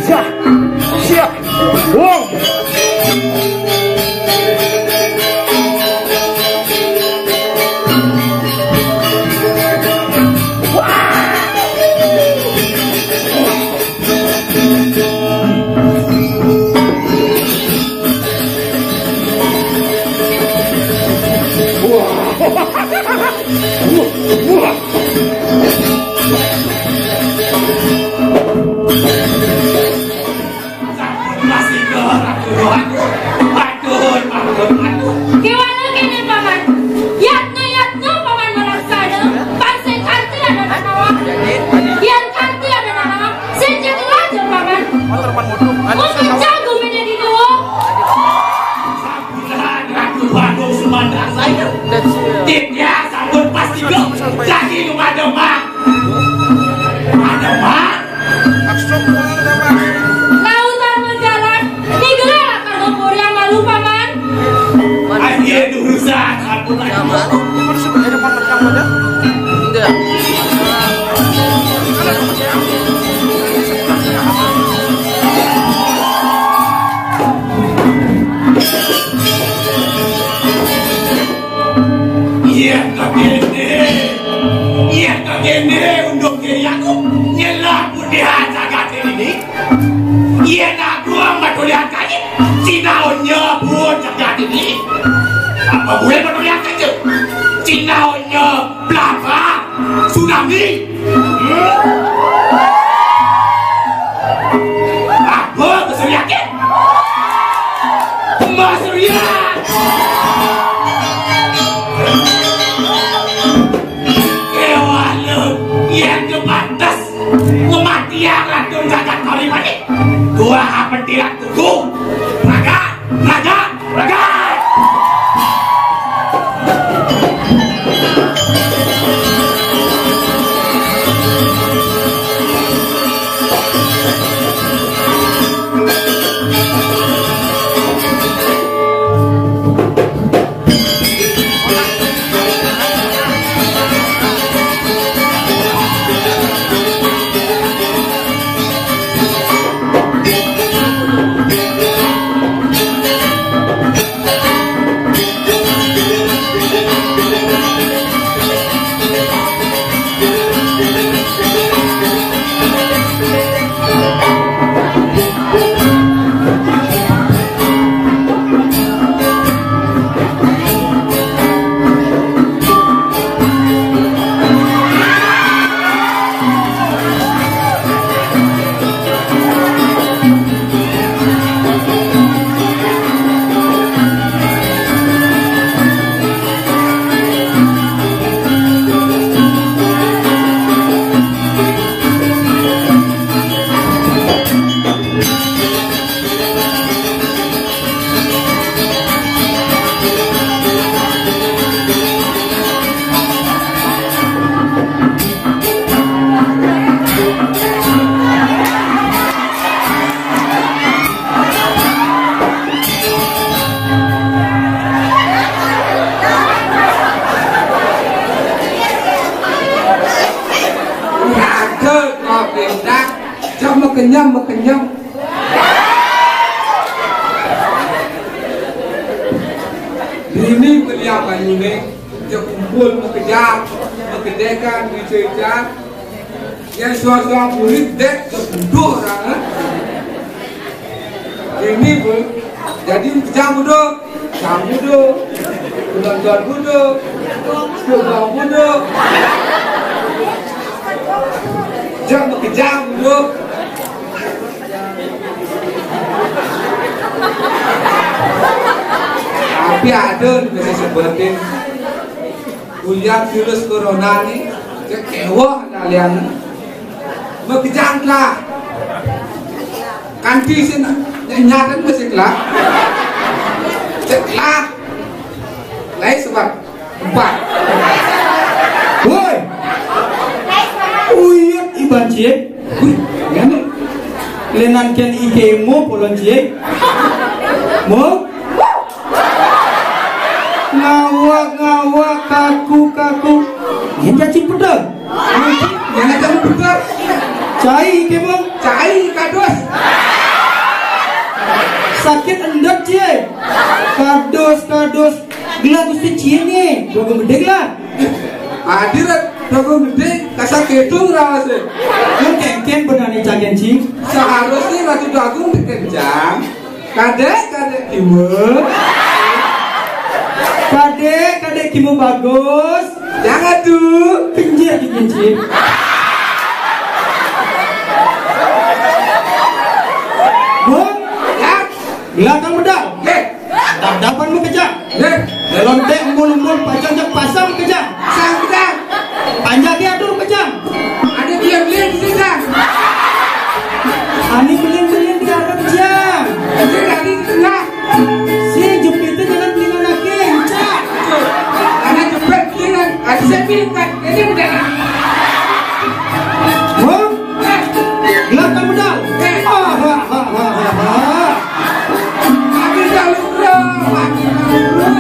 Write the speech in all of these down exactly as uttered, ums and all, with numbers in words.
Siap. Siap. Wong. Kiwala kéné, Paman. Yatna-yatna Paman malaksana, pang sing kanti ada nanawa. Yén kanti ada nanawa, sing jadi raja, Paman. Mun pecah guminé di dawa. Sampunan Ratu Bagong Sumantri saya. Titya sampun pastika. Dadi lumademak. Lumademak. Lautan majalan, nigela lakar ngempurya malu, Paman. Ayo, urusan sampun. Enggak. Iya, kakéné. Iya, kakéné, unduk kiri aku. Nyelah pun di jagat ini. Iya, aku amat tulian kaji. Cina onya pun jagat ini. Apa gue mau tulian kaji? Cina onya belakang tsunami. Apa Mas Surya? Mas Surya! Ewa lu, yang kepantes ngematian Ratu Jagat Kori Manik. Gua apa tidak kuku? Raga! Raga! Raga! Raga kok pindah, jam makenyem, makenyem. Dini beli apa ini? Jam kumpul, makejang, makedekan, dicejar. Yang suara-suara murid dek, jam buduh orang, eh. Ini, Bu. Jadi, jam buduh. Jam buduh. Penonton buduh. Tukang buduh. Jam makejang buduh. Tapi ada nu bisa sebutin. Ulian virus corona ni, kecewa kalian. Makejang lah. Kanti sih nak nyatakan masih lah. Cek lah. Lai sebab empat. Woi. Uyut iban cie. Wih, ngene. Lenan ken ike mo polon cie. Mo? Ngawak, ngawak, kaku, kaku. Yang cacing pedang. Yang cacing pedang. Cai kemong. Cai kadus. Sakit endut cie. Kadus, kadus. Gelah Gusti cie nih. Gua gemedek lah. Hadir, Ragu Gedé, kasar kéto raosé. Lu kéngkén bener né jagén, Ci. Seharusnya Ratu Agung dikencang. Kadék, kadék kimu. Kadék, kadék kimu bagus. Jangan tuh. Pinjir di kincir. Bung. Ya. Belakang medal. Heh. Dadapan mu kejang. Heh. Lonték embul-embul, pacang jak pasang kejang. Pasang kejang. Panjak diatur kejang. Ada dia beli di sini, Jang. Ani beling-beling di arep jang. Ini dari tengah. Si jepitnya jangan beli lagi, encak. Karena jepit ini kan, ada saya bilang kan, ini udah. Hah? Gelap tak modal. Eh. Ah, ha, ha, ha, ha, ha. Makin jauh, bro. Makin jauh, bro.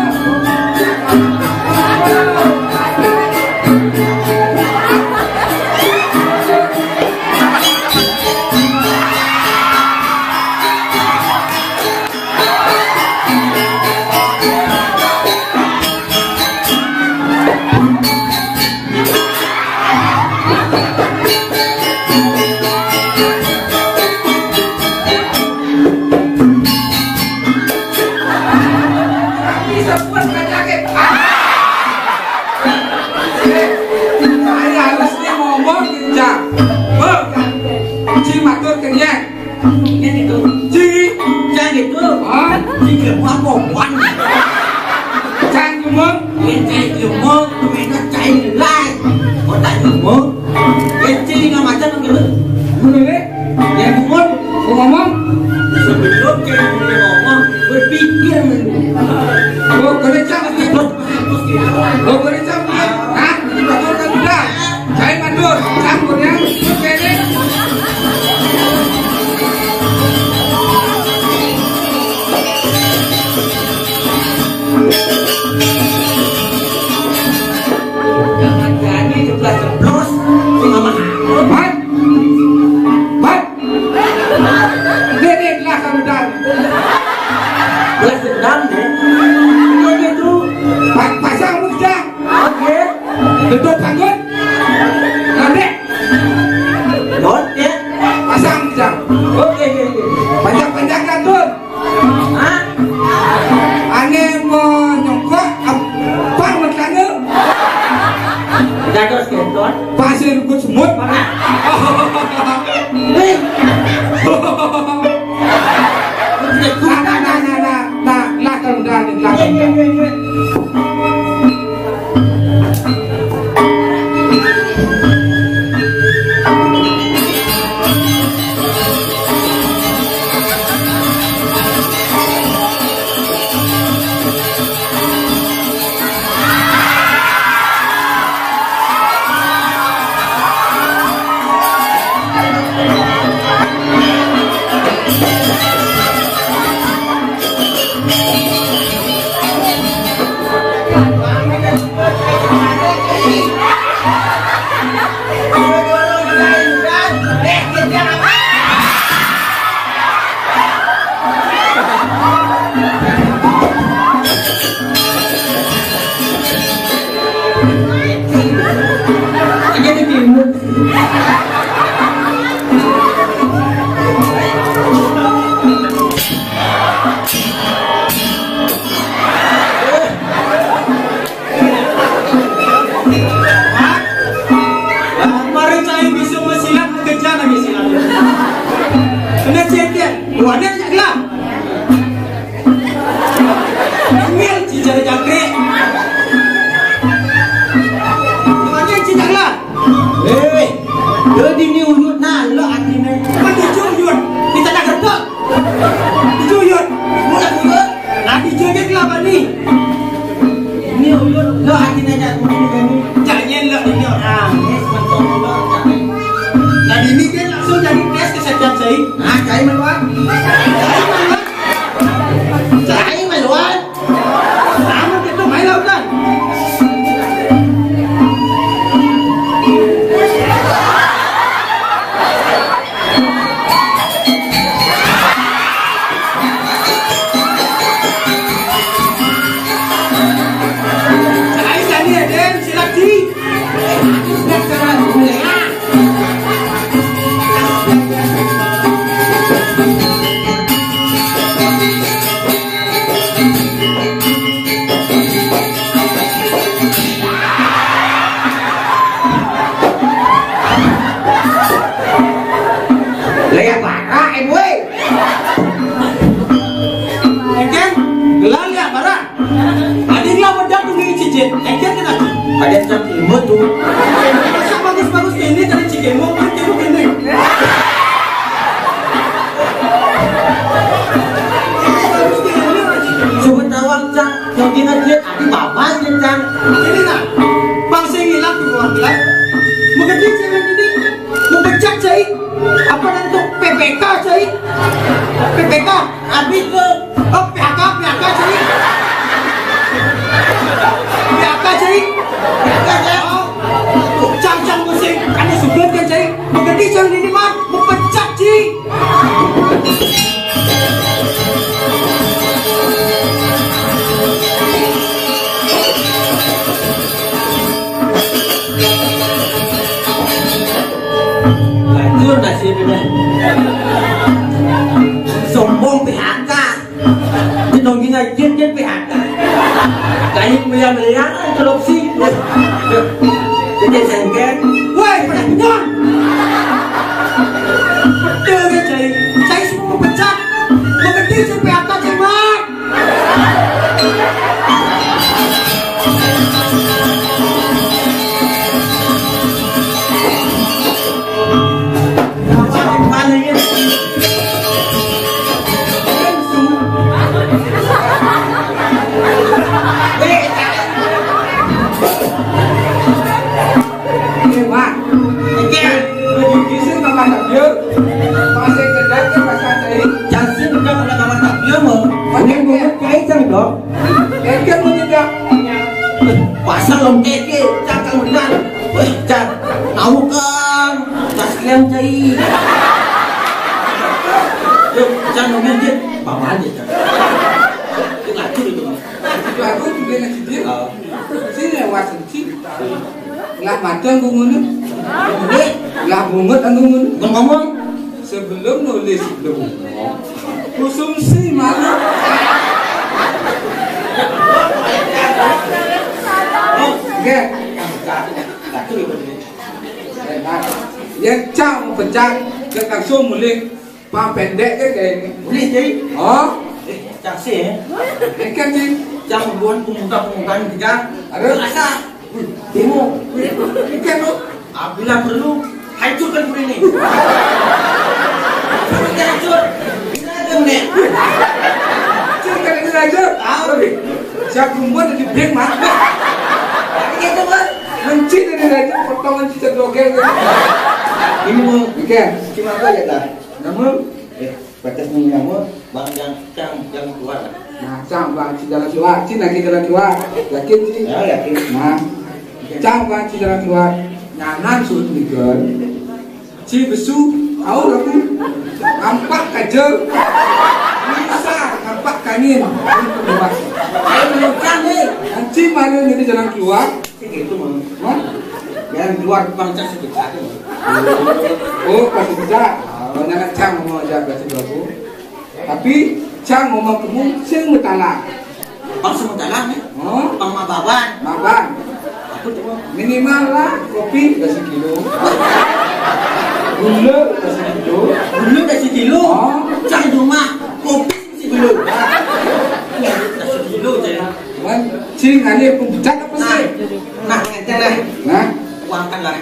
Saya harus dia ngomong kencang. Bang, Ci matur kenyang. Ini tuh. Ci. Jangan gitu. Hah? Ci, kamu apa, Wan? Jangan ngomong. Ini cai ilmu, mereka cai nilai. Kota ilmu, kecil nggak macam gitu. Bener, ya? Ya, ngomong, ngomong. Sebelum cai ngomong, berpikir dulu. Oh, kerja. Oh, kerja. Hah? Betul kan udah? Cai matur, campurnya, kene. Jangan jadi jeblas-jeblos, si Mama. Bat. Bat. Ini, ini, jelas kamu, Dan. Jelas dendam, ya. Itu, itu. Pa-, pasang lu, Jang. Oke. Tutup sangkut. Nanti. Not, ya. Pasang, Jang. Oke, oke, oke. Panjang-panjang, Jang, tuh. Hah? Ané mau nyongkok, apa makannya? Jago skeleton. Pasir rukut semut. Mana? Nih. Nah, nah, nah, nah, nah, nah, nah, nah, nah, nah, nah, nah. Kemarin saya bisa mesilat, kejar lagi silat. Kena cekek, luarnya cakap. Ambil cijar jangkrik. Luarnya cijar lah. Eh, jadi ni uyut nah, lo artinya. Bukan tujuh uyut, kita nak kertok. Tujuh uyut. Mulai uyut. Nanti joget lah, Bani. Ini uyut, lo hati nanya aku ini, Bani. Jangan lo ini orang. Ini sebentar lo, jangan. Dan ini dia langsung jadi tes kesehatan saya. Ah, saya meluat. Saya meluat. Saya meluat. Sama kita main lautan. Cit, engken kan aku? Ada yang cak ilmu tu. Masa bagus-bagus ini dari Cikemo, kan kamu ini. Bagus-bagus ini dari Cikemo. Coba tawang, Cang. Yang ingat dia, adi bapak dia, Cang. Ini nah, bangsa yang hilang tuh, orang hilang. Mengerti cewek ini, mau pecat, cai. Apa nanti P P K, cai? P P K, habis ke. Oh, P H K, P H K, cai. P H K, cai. P H K, cai. Oh, cang-cang pusing. Ada sebut kan, cai? Mengerti cang ini mah, mau pecat, cai. Hancur nasibnya. Sombong P H K. Di nonggi ngajin dia P H K. Kayu melihat-melihat, korupsi. Jadi sengket. Woi, pada punya. Betul ya, cai. Cai semua pecat. Mengerti si P H K, cai, Mat. Ini, Mak. Ini, ini sih tambah tak biar. Masih kerja ke pasar tadi. Jangan sih udah pada kamar tak biar, mau. Ini mau kayak dong. Eker menyedak. Pasang lom keke, cakang benar. Weh, Cang, tahu kan? Pas kalian cai. Yuk, Cang, ngomong dia. Paman dia, Cang. Dia ngatur itu. Itu aku juga ngaji dia. Oh. Sini, wasen, sini. Lah, mati aku ngono. Lah, bungut aku ngono. Ngomong. Sebelum nulis, sebelum ngomong, konsumsi malu. Oke. Ya, cang pecah, ke langsung mulai. Pang pendek ke kayak ini. Boleh, jadi. Oh? Eh, cang sih, ya. Ikan sih. Cang buat pemuda-pemuda kita. Ada. Rasa. Tengok. Ikan tu. Apabila perlu, hancurkan dulu ini. Hancur. Kita ada ni. Hancurkan ini raja. Tahu ni. Siap perempuan jadi beng mah. Tapi kita mah. Menci dari raja, potongan cicak dogel. Ini mau. Ikan. Cuma apa ya, dah? Nama? Eh, batas ni nama, bang yang cang yang keluar. Nah, cang bang ci jalan kiwa, ci lagi jalan kiwa. Yakin ci? Ya, yakin. Nah, cang bang ci jalan kiwa. Nyanan suruh tiga. Ci besu, au lagu. Nampak kaja. Bisa, nampak kangin. Ayo, menukan ni. Nanti malu jadi jalan kiwa. Gitu, Mang. Hah? Yang keluar bangsa sekitar. Oh, pas kita. Oh, nana cang mau aja baca babu. Tapi cang mau kamu sing mutala. Bang sementara ni. Oh, bang mababan. Maban. Aku tu minimal lah kopi dah sekilo. Gula dah sekilo. Gula dah sekilo. Oh, cang rumah kopi sekilo. Dah sekilo je. Wan, cing ada pembucat apa sih? Nah, nah, ente lah. Nah, uangkan lah.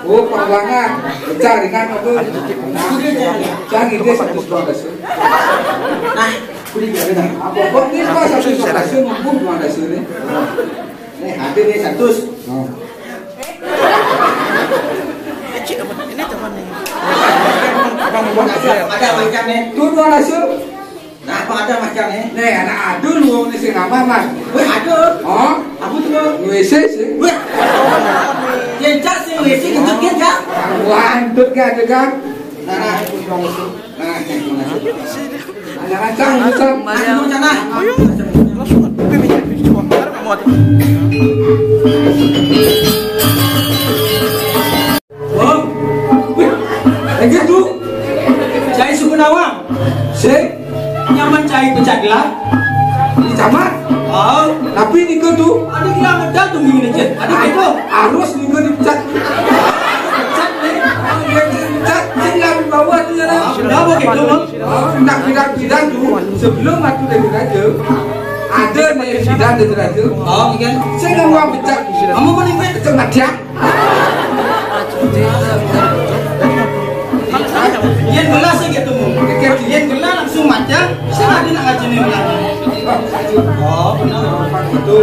Oh, penguangan. Pecah dengan apa? Nah, cang ide satu sebelas. Nah, boleh jadi dah. Apa kok ni pas satu sebelas mampu dua belas ni? Ni ada ni satu. Oh. Ini teman ni. Ada macam ni. Tu dua belas. Nah, apa ada macam ni? Ni anak adu lu ni sing apa, Mas? Weh, ada. Oh? Apa tu? W C sih. Weh. Dia cak sih W C kejut dia cak. Wah, antut ke ada kan? Nah, nah. Nah, nah, nah. Ada kacang, kacang. Mariam. Aku sana. Oh, wih, lagi tu. Cai suku Nawang. Sing? Nyaman cai pecah gelah. Di camat. Oh. Tapi nika tu. Ada gelah medal tu minggu ni je. Ada gitu. Harus nika dipecat. Pecat ni. Oh, dia dipecat. Sing lah di bawah tu ya lah. Kenapa gitu, Bang? Oh, nak bilang-bilang tu. Sebelum aku dari raja. Ada nih, bidan ada, ada. Oh, iya. Saya nggak mau pecah. Kamu mau nih, pecah mati ya? Yén gelah sih gitu, Mu. Yén gelah langsung mati ya. Saya ada nak ngaji nih, gelah. Oh, benar. Itu.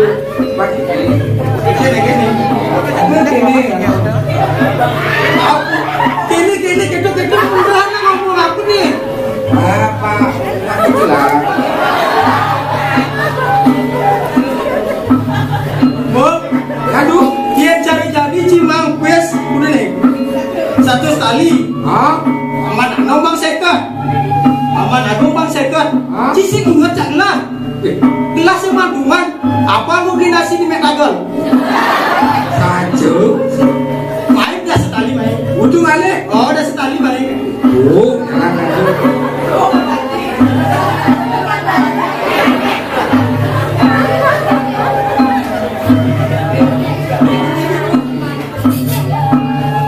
Ini, ini. Ini, ini. Ini, ini, gitu, gitu. Beneran ngomong apa nih? Apa? Apa itulah? Bu, aduh, dia cari jadi cimang kuis udah nih. Satu setali. Hah? Aman, nombang seket. Aman, aduh, bang seket. Hah? Cisi gua cak lah. Gelas yang manduan, apa mungkin nasi di metagel? Kacau. Main dah sekali main. Udah balik. Oh, udah sekali main. Oh, jangan kacau.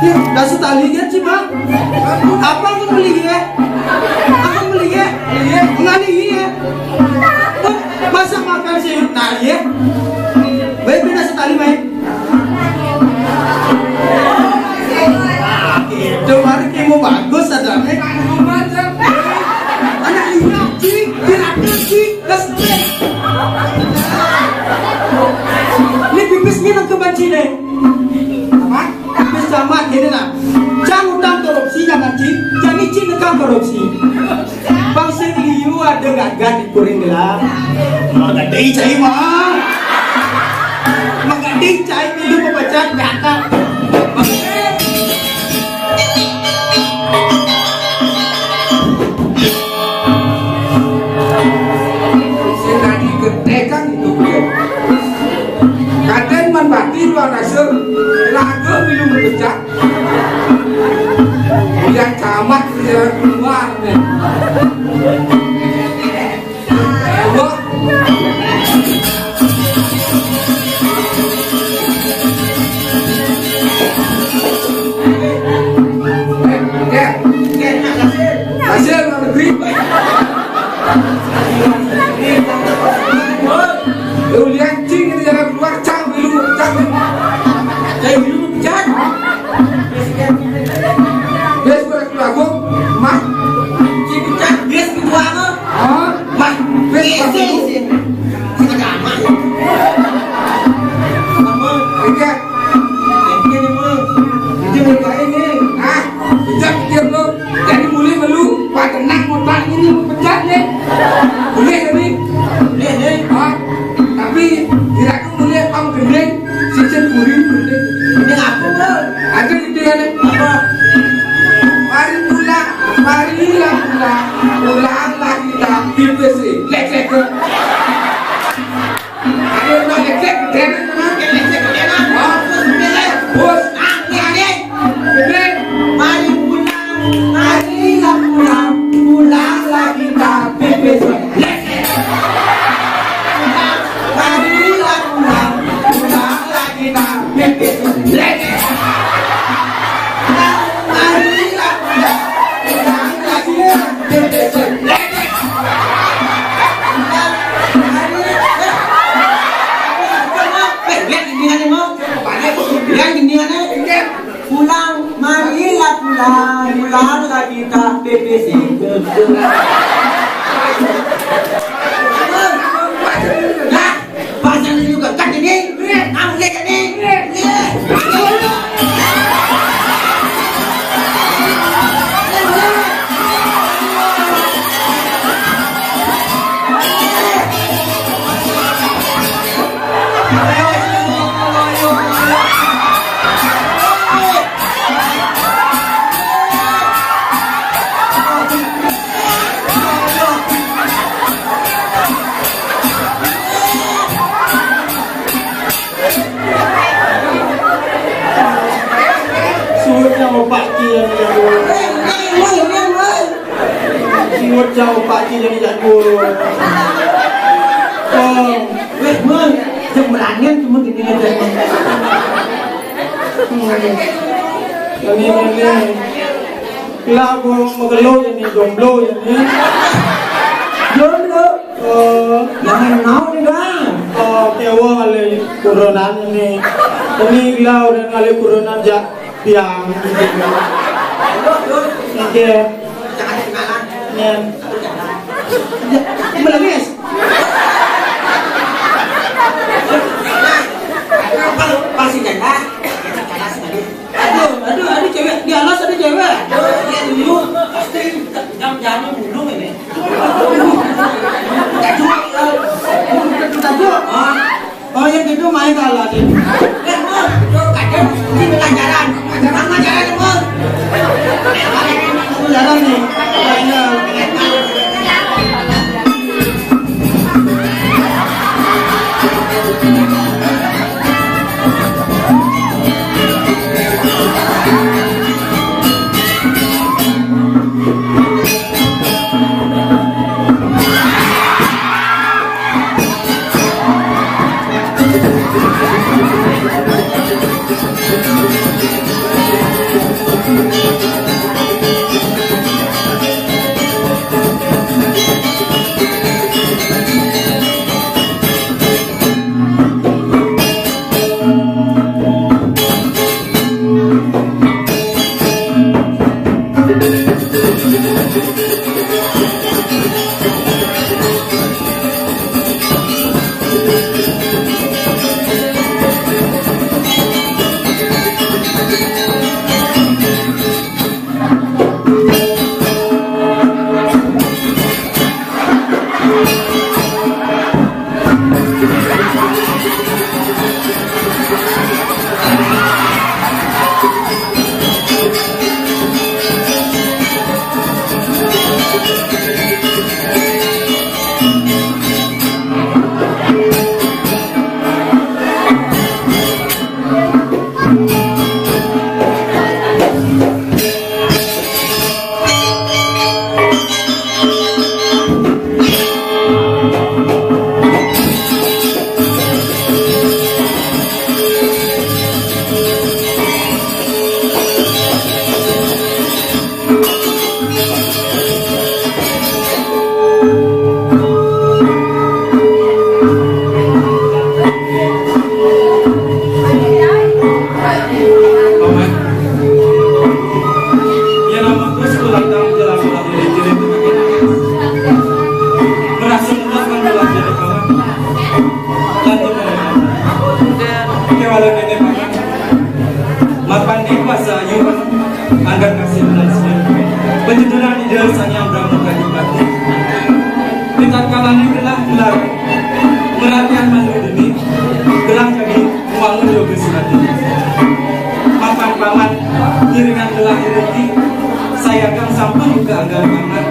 Ya, dah setali dia cuma. Apa aku beli ya? Aku beli ya? Iya, ngalih ya. Masa makan sih? Nah, iya. Baik, beda sekali, baik. Nah, itu baru kamu bagus, ada, eh. Anak lihat, Ci. Lihat, Ci. Terus, ini pipis ini nang kebanci, deh. Apa? Pipis sama, gini, nah. Jangan utang korupsi, ya, Ci. Jangan izin utang korupsi. Bang sing liu ada gagal di kuring gelah. Maka dicai mah. Maka dicai itu membaca kata. Sing tadi getekan itu dia. Kadén man bati dua rasa lagu milu mepecah. Udah camat dia keluar nih. Wah. Eh, Ger. Hasil luar negeri. Lu lihat cing itu jalan keluar, cang, milu, cang. Cang, milu, cang. Bes, gua lagi lagu, mah. Cing, cang, bes, gua, mah. Hah? Mah, bes, gua, milu. Sing ada aman. Apa? Enggak. Enggak nih, Bang. Itu mau kain nih. Ah, bisa pikir lu. Jadi mulai melu, Pak, tenang, mau tak ini mau pecat nih. Boleh, tapi. Boleh, nih. Ah, tapi kira aku mulai pam gendeng, sisir kuring gendeng. Ini apa, Bang? Ada gitu ya, nih. Apa? Mari pulang, marilah pulang, pulanglah kita, P P C. Lek, lek, lek. Ayo, Bang, lek, lek, lek, lek. Bos. Mari pulang, marilah pulang, pulanglah kita P P C. Marilah pulang, pulanglah kita P P C. Marilah pulang, pulanglah kita P P C. Lihat gendingannya, mau. Lihat gendingannya. Pulang, marilah pulang, pulanglah kita P P C. Lah, pasang juga kan ini. Kamu lihat ini. Suruhnya mau pakai yang jago. Singot jauh pagi jadi jago. Oh, weh, mun, sing beranian cuma gini aja. Hmm. Ini, ini, ini. Lah, gua mau gelo ini, jomblo ini. Jomblo. Jangan mau nih, Bang. Oh, kewong kali kuronan ini. Ini gila udah kali kuronan jak tiang. Oke. Nen. Belum, Miss. Pasti janda. Aduh, aduh, aduh, cewek. Di alas ada cewek. Aduh, dia dulu. Pasti jam-jamnya bulung ini. Tajuk, tajuk. Oh, yang itu main kalah sih. Eh, Mur, tuh, kajian, ini pelajaran. Pelajaran, pelajaran, Mur. Pelajaran nih. Pelajaran. Paman, ya nama ku sekolah tahu jalan-jalan dari jadi itu makin merasa mudah kan jalan jadi paman. Lanjut, paman. Oke, walau ini, paman. Mapan di kuasa ayu, angkat kasih belas. Penyeduran ide sanyang Brahma Kadipati. Di tatkala ini gelah gelar meratian mandu demi gelah jadi wangun yoga sumati. Mapan paman ngiringan gelah iriki, saya kang sampun buka anggal paman.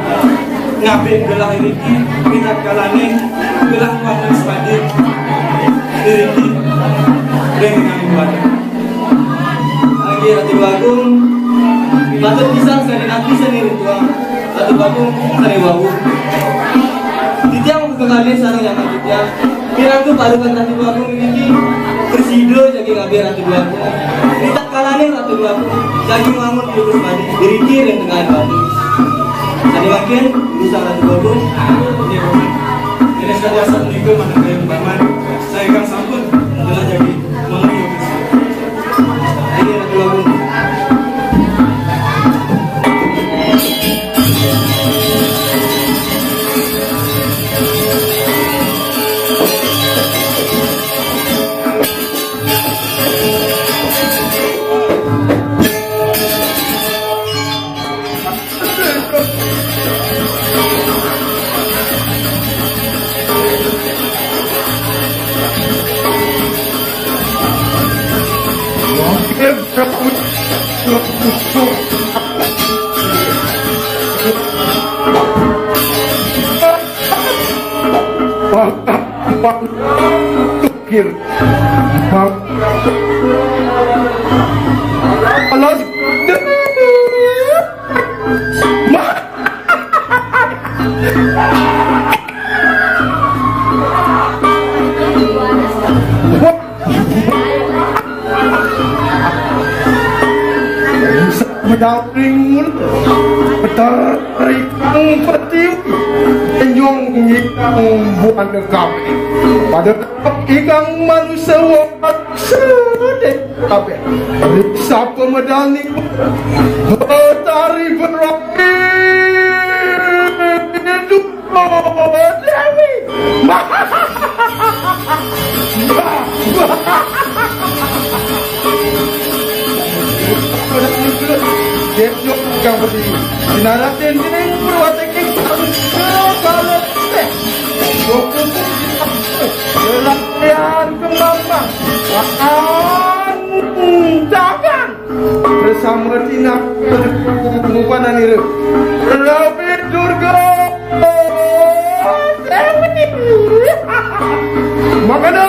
Ngabin gelah iriki, di tatkala ini gelah wangun sumati. Iriki, dengan ibadah. Inggih Ratu Agung, patut pisan sané nabi sané ritual. Ratu Agung sané wau. Titiang kekalih sareng yang titiang. Pirantu parukan Ratu Agung niki prasida jagi ngabih Ratu Agung. Rita kalané Ratu Agung jagi wangun putus madi. Diriki ring tengah batu. Sané mangkin urusan Ratu Agung. Ini saja saat minggu mana kayak paman. Saya kan sampun adalah jadi Kir. Bang. Kalau Medawing. Terikang pertiwi, nyong ikang buana kabeh. Pada ikang manusa wong sedek kabeh. Riksa pemedal niku. Betari berani. Dewi. Dewi kang berdiri. Sinaratin dening perwateking kalau latihan kembang. Tangan. Bersama Tina, ngupanan ira. Rabi Durga Dewi. Makana.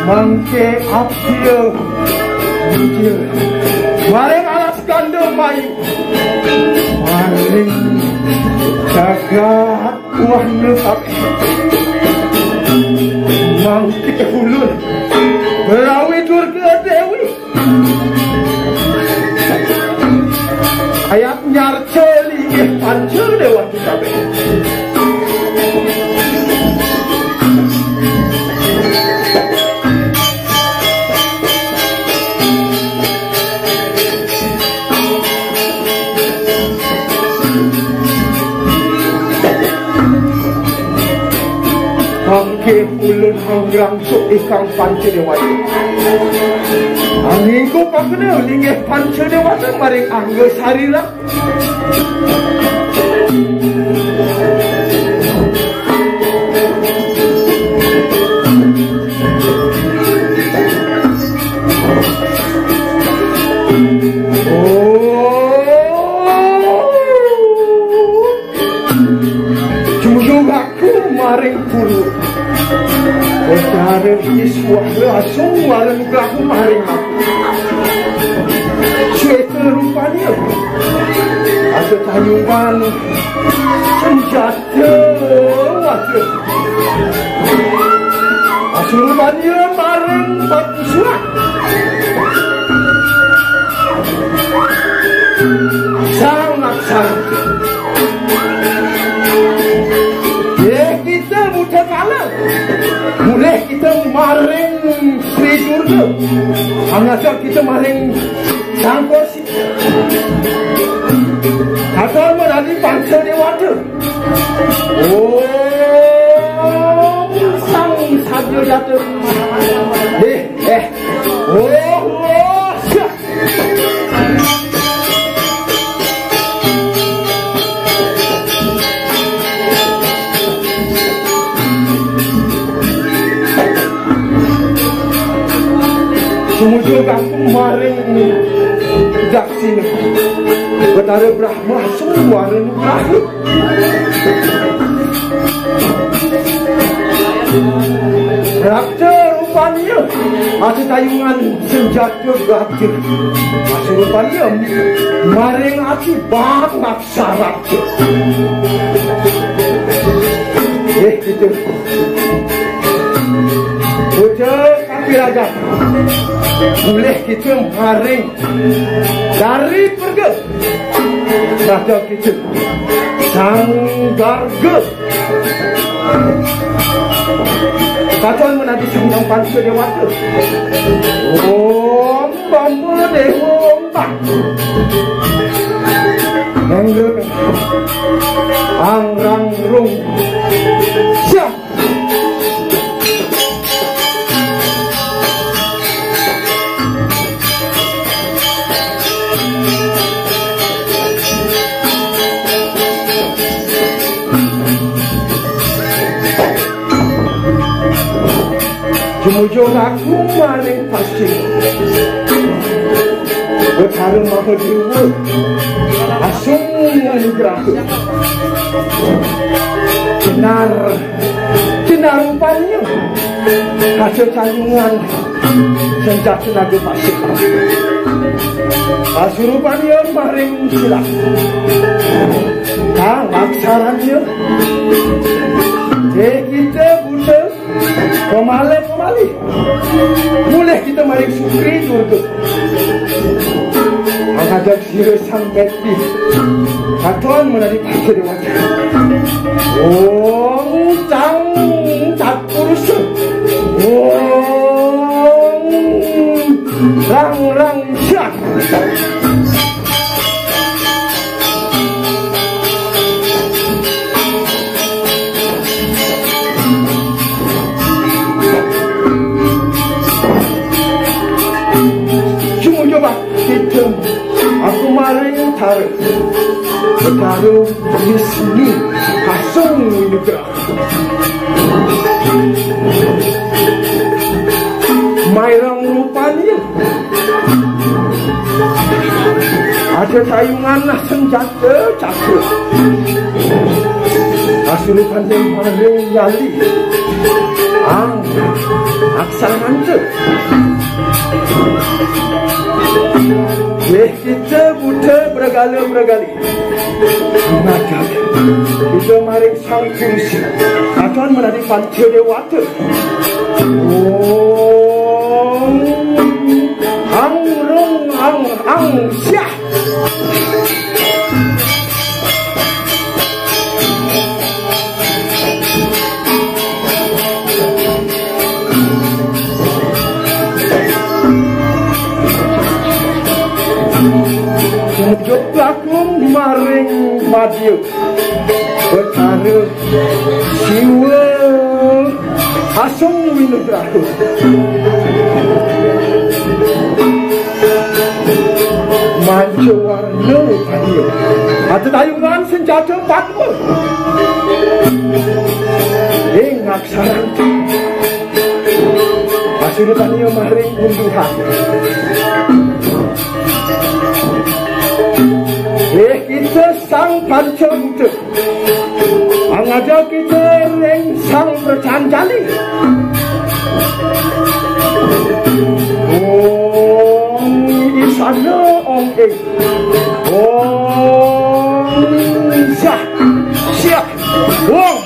Mangke abdi maring alas kandel payu, maring jagat. Wah, nusap. Mangke ulun, Rawi Durga Dewi. Ayat nyarca linggih panca dewata kabeh. Mangke ulun ngrangkuk ikang panca dewata. Anging ku pakena linggih panca dewata maring angga sarira. Oh. Jujur aku maring purwa. Wetare iswah langsung maring aku maring aku. Sweta rupanya. Ada tayuban senjata. Waduh. Asurban ya maring batu surat. Sangat sangat. Ya kita muda kala. Mulai kita maring Sri Durga. Angasa kita maring Sang Kursi. Atur menadi panca dewata. Om Sang Sabya Jata. Eh, eh. Oh, oh, syah. Sumujur aku maring daksina. Betara Brahma suara nugraha. Rakta rupanya, asa tayungan senjata gatra. Asa rupanya, maring ati bak sarat. Eh, kita. Puja kapiraga. Boleh kita maring dari perga. Raja kita. Sang Garga. Katon menadi sang panca dewata. Om Bamba Dewa Ompang. Nengger. Ang rang rung. Siap. Jumujur aku maring pasir. Betara Mahadewa asung anugraha. Jenar, jenar rupanya. Kaca cayungan senjata naga pasir. Asurupanya maring silat. Kang aksaranya. Eh, kita buta. Pemala-pemali. Boleh kita maring Sukri Durga. Angkajak sira sang meti. Katon menadi panca dewata. Om Sang Tatpurusa. Om Rang Rang Syah. Cuma coba kita aku maring utara. Utara Wisnu Kasung Winugraha. Mairang rupanya. Ada tayungan lah senjata cakra. Asulupan yang paling nyali. Ang aksaranta. Yeh kita buta bergala-bergali. Maka kita maring Sang Purusa. Akan menadi panca dewata. Om Ang Rung Ang Ang Syah. Joplak maring madya. Betara Siwa asung winugraha. Manca warna padya. Ada tayungan senjata padma. Ing aksaranta. Asuna padya maring unduhan. Eh, kita sang panca buta. Angada kita ring sang pracanjali. Om Isana Om Ing. Om Syah. Syah. Om.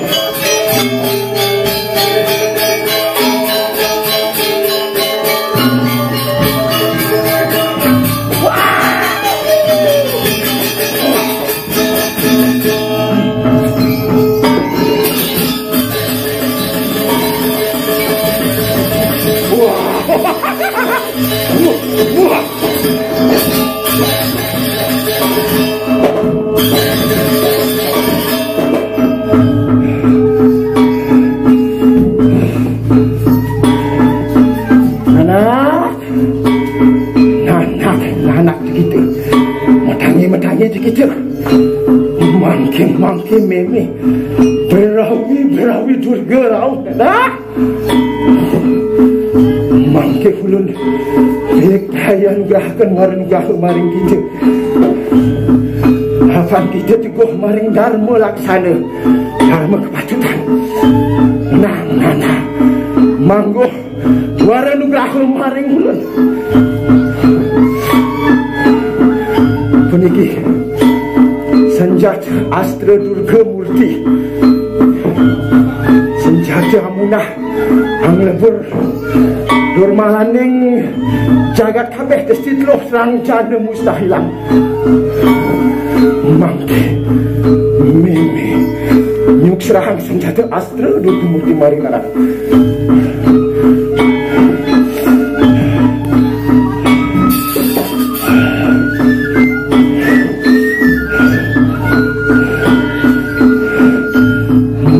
Kita mangke, mangke mémé. Berawi, berawi Durga rauh. Nah. Mangke ulun rék kaya nugrahaken wara nugraha maring kita. Apan kita teguh maring dharma laksana, dharma kepatutan. Nah, nah, nah. Mangguh wara nugraha maring ulun. Puniki sanjata astra Durga Murti. Sanjata amunah anglebur durmalaning jagat kabéh, desti teluh sareng jana mustahilang. Mangke mémé nyukserahang sanjata astra Durga Murti maring anak.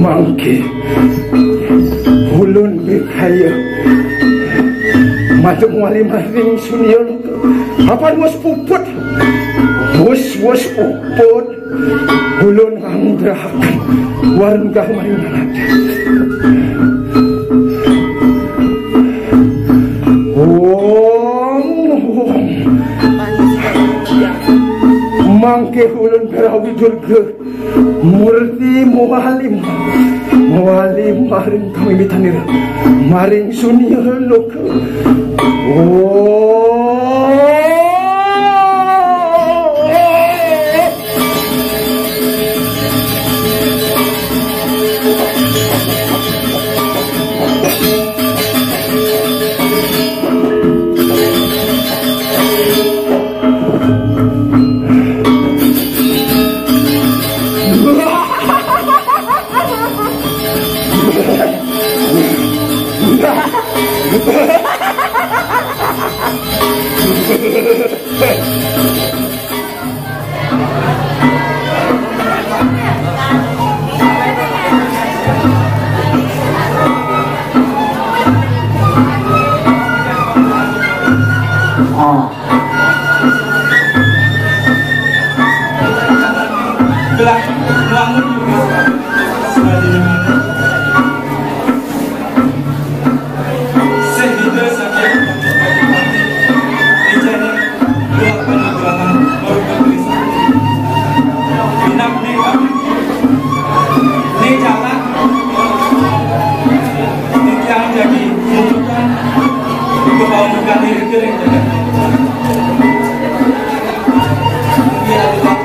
Mangke ulun mikaya madu wali maring sunia loka. Apan wus puput. Wus, wus puput. Ulun nganggrahaken warung gahmaringan. Wong, wong. Mangke ulun berawi Durga Murti mawalim. Mawalim maring kamimitanira. Maring sunia loka. Wong. Gelah wangun. Sehingga saking ijaning dua panyugrahan marupa Kristus. Pinang ni kami, ni jalan, titiang jagi wujudkan kebawa kami kering jagat. Iya, di bawah.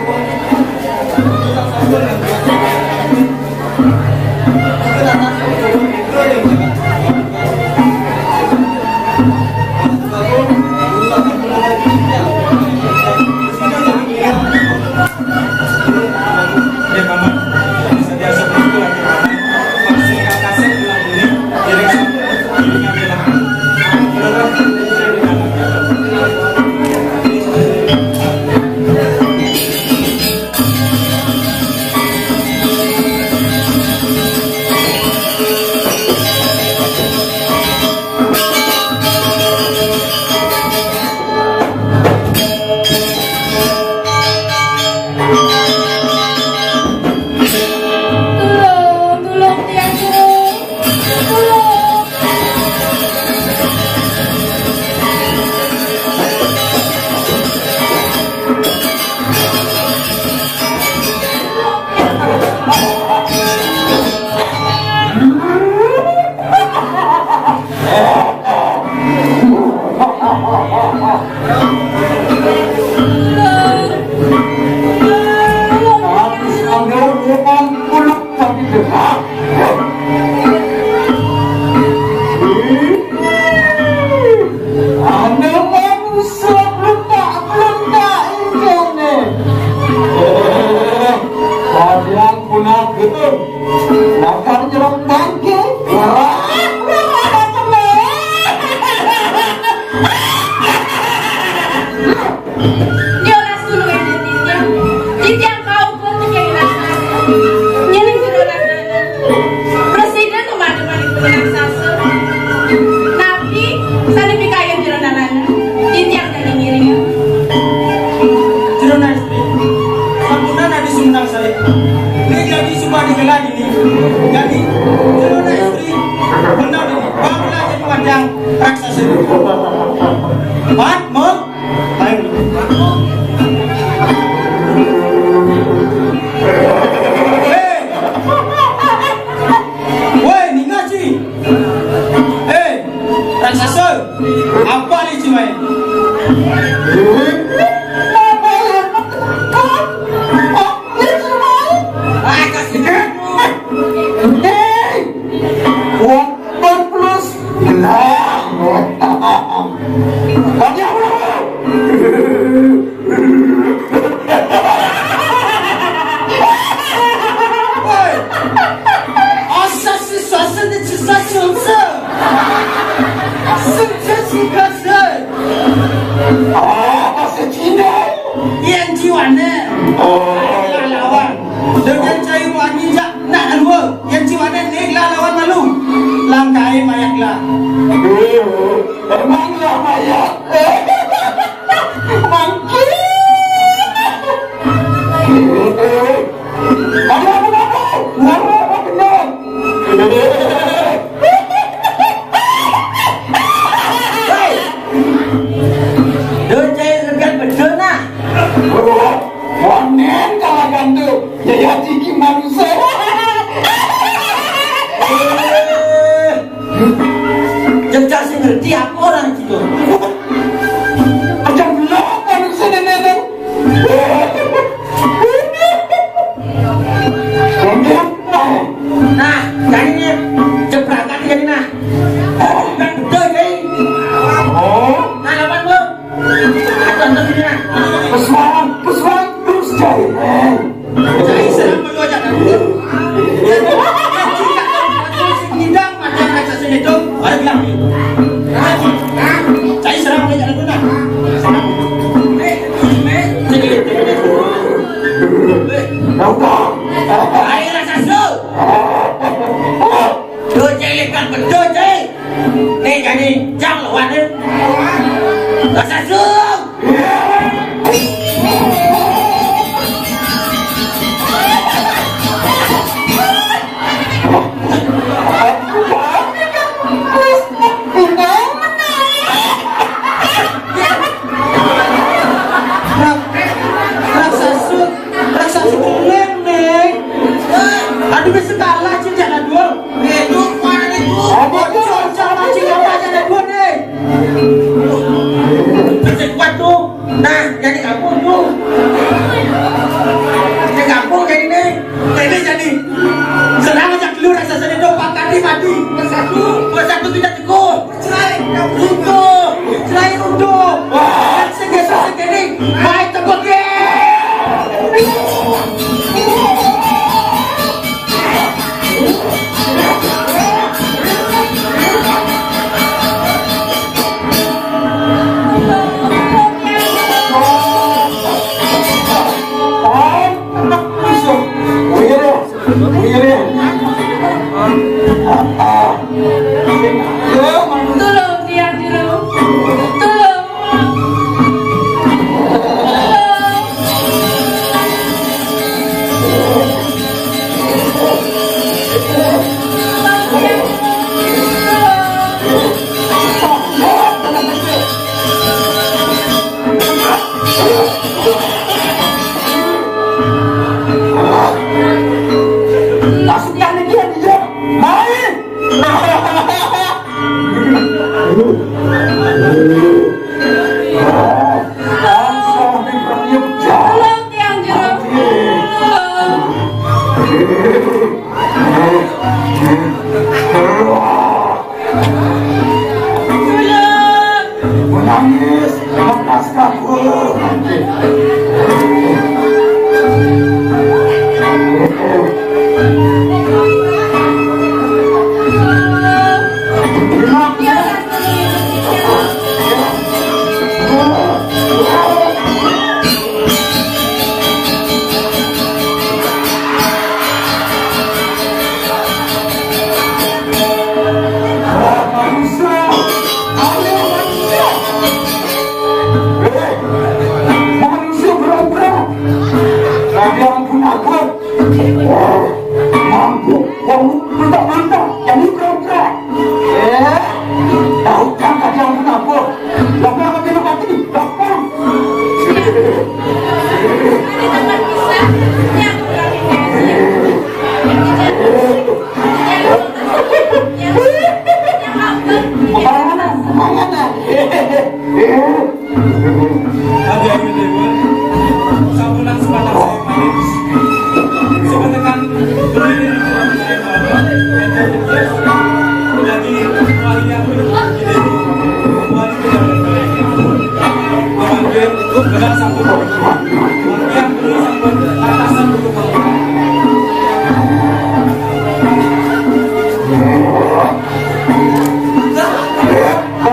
Ana manusa blendak-blendak ingkene. Eh, kalian punah gedung. Lakar nyerang tangke. Mat, Mong. Ayo. Hei. Woi, ninga ci. Hei, raksasa. Apa ni ci main? Hei. Wah. Empat plus. Lah. Banyak. Woi. Asal siswa seni siswa sungsa. Sungsa sungsa. Ah, bahasa Cina. Yang jiwa ne. Oh. Lawan. Dengan cai wangi jak nak dua. Yang jiwa ne nek lah lawan malu. Langkai mayak lah. Emang lah mayak. Mangki. Ada apa, apa? Apa, apa benar? Hei. Dojai regat betul nah. Wanen kalah gantung. Ya, ya, tiki manusia. Eh, jejak sing ngerti apa orang gitu. Macam belum manusia nenek. Nah, jadi ni jebrakan jadi nah. Kan betul jadi. Oh. Nah, lawan lu. Aku antar sini nah. Pesuang, pesuang terus jadi. Cai serang perlu aja kan? Ngidang macam raksasa itu, orang bilang. Cai serang aja kan? Ayo raksasa. Dua cai lekat betul cai. Ni jadi jam lawan ni. Raksasa. Raksasa, raksasa kelem, Neng. Aduh, bisa kalah, Cing, jangan dua. Itu, Pak, itu. Apa tuh? Sama, Cing, apa aja, Neng, dua, Neng. Bisa kuat tuh. Nah, jadi kampung tuh. Jadi kampung jadi nih. Jadi jadi. Serang aja dulu raksasa itu, Pak Kadi mati. Bersatu. Bersatu kita teguh. Cerai untuk. Cerai untuk. Wah. Segede segede. Baik tepuk ya. Tolong, Tiang Jero. Tolong. Masukkan dia, dia. Main. Tolong, Tiang Jero. Tolong. Tolong. Menangis, lepaskan. Mampus, wong minta-minta, jadi pura-pura. Eh, tahu kan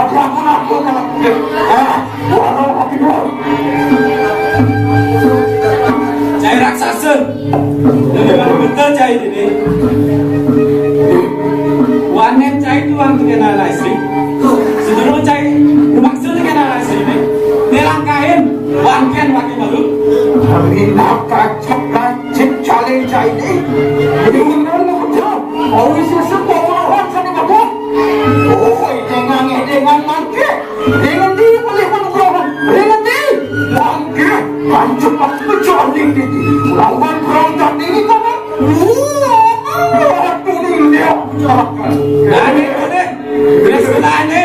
Aku, aku, aku. Ah, wah, aku. Cai raksasa. Betul cai ini. Wanen cai tuang tu kena nasi. Sedulur cai, rumaksa tu kena nasi. Nelangkain, wangkian waki malu. Kami nak kacak kacik cale cai ni. Ini mana betul? Awis susu bawa orang sana bawa. Oh, dengan dengan mangkik. Ringendi boleh menukar. Ringendi. Mangke, pancu aku cari di lawan perangkat ini kan. Wah, aku ni dia. Nani, nani? Dia sebelah ni.